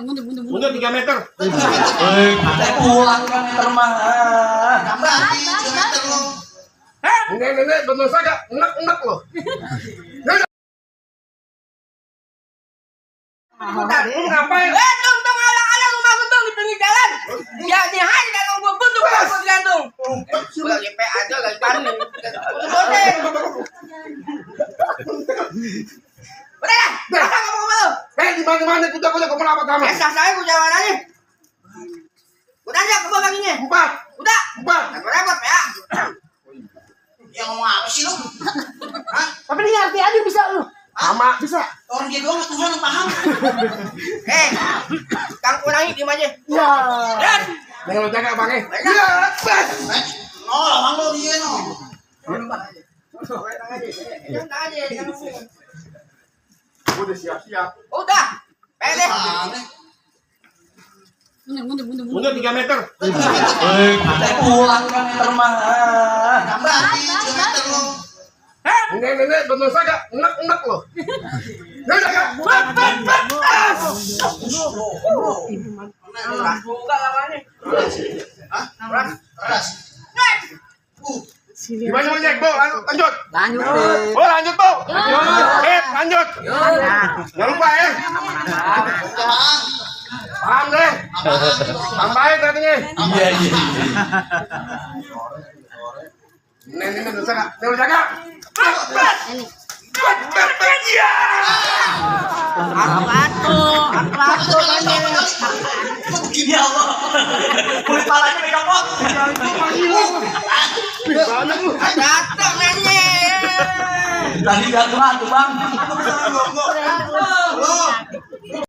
Mundur 3 meter. Pulang kan meter mah. Nenek bener saja, enak loh. Ngapain? Tong alang-alang rumah gue tuh di pinggir jalan. Ya di hari datang gue butuh gue gantung. Udah GP aja lagi panik. Bosen. Udah lah, berapa ngomong sama lu? Di mana kuda kamu apa kamu? Sah saya gue jalan aja. Udah aja ke bawah kakinya. 4. Udah. Repot ya. Yang ngomong apa sih lu? Hah? Tapi dia ngerti aja bisa lu. Sama. Bisa. Orang dia doang Tuhan yang paham. Kang Kunangi diem aja. Ya. Dan. Jangan lo jaga bang. Iya. Bang lo dia no. Udah siap-siap. Udah. Pede. Mundur 3 meter. Pulang kan meter mah. Nenek bener saja, enak loh. Buka lawannya. Keras. Gimana Jack, Bu? Lanjut. Lanjut. Lanjut, Bu. Lanjut. Jangan lupa ya. Paham deh. Tambahin katanya. Iya. Nenek bener saja, jangan jaga. Aku Ya Allah. Kulit palanya megang pot. datang nenek. Tadi gak tuh Bang.